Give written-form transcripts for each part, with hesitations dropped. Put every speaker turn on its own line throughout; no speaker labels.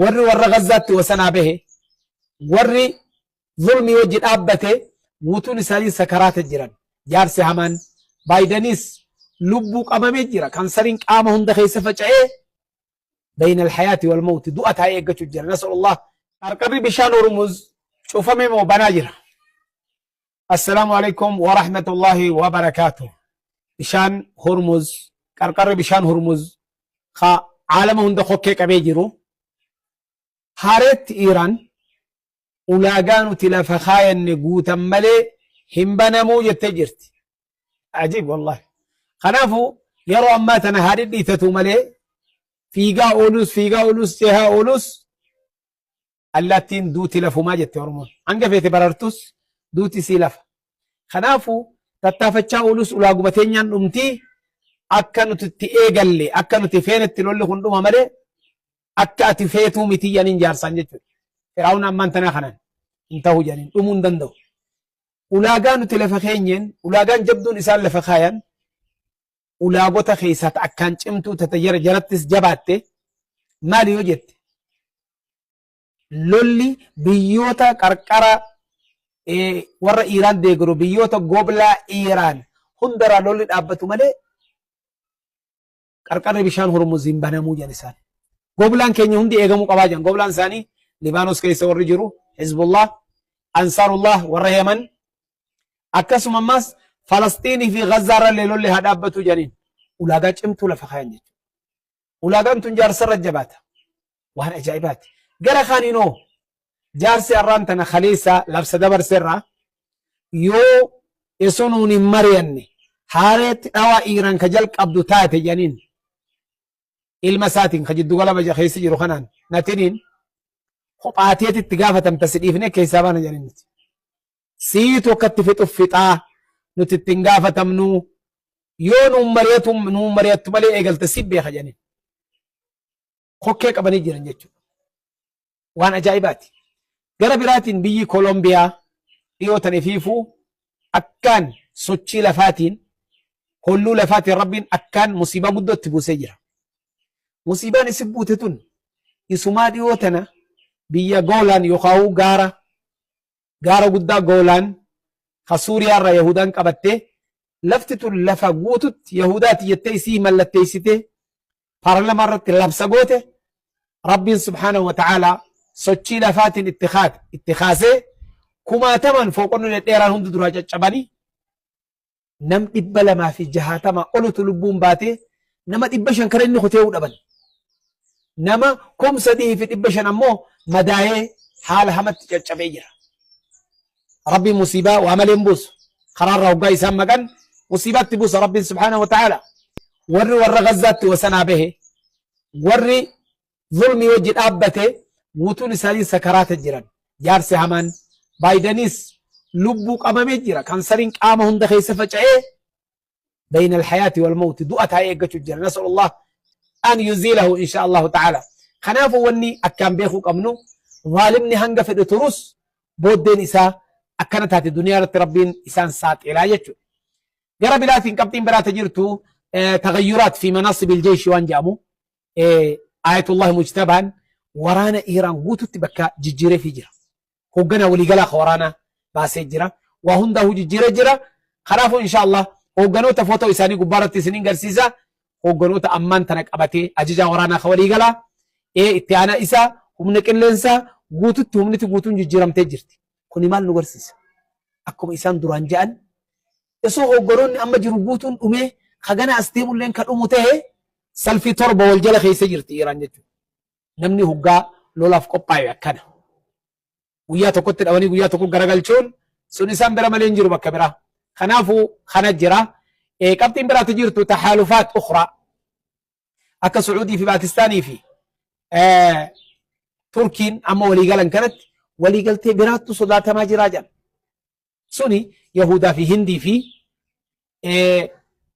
Warri warra Gazzaatti wasanaa bahe, warri zulmii wajji dhaabbate guutuun isaanii sakaraata jiran. Jaarsi hamaan Baayidaniis lubbuu qabamee jira. Kansariin qaama hunda keessa faca'ee bayna alhayaati wal mawti du'a taa'ee eeggachuu jira. Nasalullah. Qarqarri bishaan Hormuz cufame moo banaa jira? Assalaamu alaikum wa rahmatullahi wa barakaatuh. Bishaan Hormuz, qarqarri bishaan Hormuz ka caalama hunda kokkee qabee jiru. Haareetti Iiraan ulaagaa nuti lafa kaayanne guutan malee hin banamuu jettee jirti. Ajiib wallahi. Kanaafuu yeroo ammaa tana haa dhidhiitatu malee fiigaa oolus fiigaa oolus cehaa oolus allaattiin duuti lafumaa jette Oromoon. Hanga feete barartus duuti sii lafa. Kanaafuu tattaafachaa oolus ulaaguma teenyaan dhumtii akka nuti itti eegalle akka nuti feenetti lolli kun dhuma malee akka ati feetuu miti jedhaniin jaarsaan jechuudha. Firaa'uun ammaan tanaa kanaan hin ta'u jedhaniin dhumuu hin danda'u. Ulaagaa nuti lafa keenyeen ulaagaan jabduun isaan lafa kaayan ulaagota keessaa ta akkaan cimtuu tata jara jarattis jabaatte maali yoo jette lolli biyyoota qarqara warra Iiraan deegaru biyyoota goblaa Iiraan hundarraa lolli dhaabbatu malee qarqarri bishaan Hormuz hin banamuu jedhan isaan. Goblaan keenya hundi eegamuu qabaa jedhan. Goblaan isaanii Libaanos keessa warri jiru Hizbullah, Ansaarullah warra Yaman akkasuma ammas Falasxiinii fi Gazzaa irra lolli haa dhaabbatu jedhaniin ulaagaa cimtuu lafa kaayan jechuudha. Ulaagaan tun jaarsarra jabaata. Waan ajaa'ibaati. Gara kaaniinoo jaarsi har'aan tana kaleessa labsa dabarserraa yoo osoo nuun hin mari'anne haareetti dhawaa Iiraan ka jalqabdu taate jedhaniin ilma isaatiin ka jiddugala baja keessa jiru kanaan natiniin kophaateeti itti gaafatamta si dhiifnee keessaa baana jedhaniin nuti. Siitu akkatti fixuuf fixaa nuti itti hin gaafatamnu yoo nuun mari'atu nuun mari'attu malee eegalte si beeka jedhaniin. Kokkee qabanii jiran jechuudha. Waan ajaa'ibaati. Gara biraatiin biyyi Kolombiyaa dhiyoo tan ifiifuu akkaan sochii lafaatiin holluu lafaatiin rabbiin akkaan musiibaa guddoo itti buusee jira. Musiibaan isin buute tun isumaa dhiyoo tana biyya Goolaan yookaan gaara gaara guddaa Goolaan ka Suuriyaa irraa Yahudaan qabattee lafti tun lafa guututti Yahudaati jettee isii mallatteessitee paarlamaa irratti labsa goote Rabbiin subhaanahu wa ta'aalaa sochii lafaatiin itti kaate itti kaasee kumaatamaan fooqonni dhedheeraan hundi duraa caccabanii nam 260 olutu lubbuun baatee nama 500 kara inni kutee'uu dhaban. Nama 3500 ammoo madaayee haala hamatti caccabee jira. Rabbiin musiibaa waa malee hin buusu. Karaarraa hoggaa isaan maqan musiibaatti buusa Rabbiin subhaanahu wa ta'ala. Warri warra Gazzaatti wasanaa bahe warri zulmii wajji dhaabbate guutuun isaanii sakaraata jiran. Jaarsi hamaan Baayidaniis lubbuu qabamee jira. Kansariin qaama hunda keessa faca'ee bayna alhayaati wal mawti du'a taa'ee eeggachuu jira. Nasalullah an yuziilahu insha Allahu ta'ala. Kanaafuu wanni akkaan beekuu qabnu zaalimni hanga fedhe turus booddeen isaa akkana taate duniyaa irratti Rabbiin isaan saaxilaa jechuudha. Gara biraatiin qabxiin biraata jirtu tagayyuraat fi manaasibil jeeshi waan jedhamu Ayatullah Mujtabaan waraana Iiraan guututti bakka jijjiireefii jira. Hoogganaa waliigalaa ka waraanaa baasee jira. Waa hundaa'uu jijjiiree jira. Kanaafuu insha Allah hoogganoota footoo isaanii gubbaa irratti isiniin garsiisa. Hoogganoota ammaan tana qabatee ajajaa waraanaa ka waliigalaa itti aanaa isaa humna qilleensaa guututti humniti guutuun jijjiiramtee jirti. Kuni maal nu garsiisa? Akkuma isaan duraan ja'an osoo hoogganoonni amma jiru guutuun dhumee hagana as deemulleen ka dhumu ta'e salfii torba wal jala keessa jirti Iiraan jechuudha. Namni hoggaa lolaaf qophaa'e akkana. Guyyaa tokkotti dhawanii guyyaa tokko garagalchuun sun isaan bira malee hin jiru bakka biraa. Kanaafuu kana jira. Qabxiin biraatti jirtu taxaalufaat ukhraa akka Sucuudii fi Paakistaanii fi Turkiin amma waliigalan kanatti waliigaltee biraattu sodaatamaa jiraa jedha. Suni Yahudaa fi Hindii fi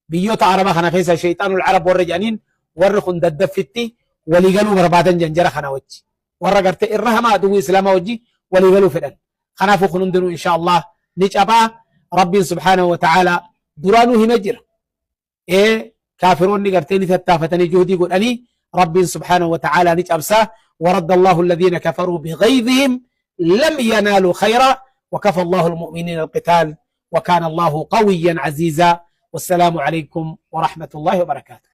biyyoota Arabaa kana keessa sheexaanul Arab warra jedhaniin warri kun daddaffitti waliigaluu barbaadan jedhan jara kana wajji. Warra gartee irra hamaa aduwwii Islaamaa wajji waliigaluu fedhan. Kanaafuu kun hundinuu insha Allah ni cabaa. Rabbiin subhaanahu wa ta'ala duraanuu hime jira. Ee kaafiroonni gartee ni tattaafatanii juhdii godhanii Rabbiin subhaanahu wa ta'ala ni cabsa. ورد الله الذين كفروا بغيظهم لم ينالوا خيرا وكفى الله المؤمنين القتال وكان الله قويا عزيزا. والسلام عليكم ورحمة الله وبركاته.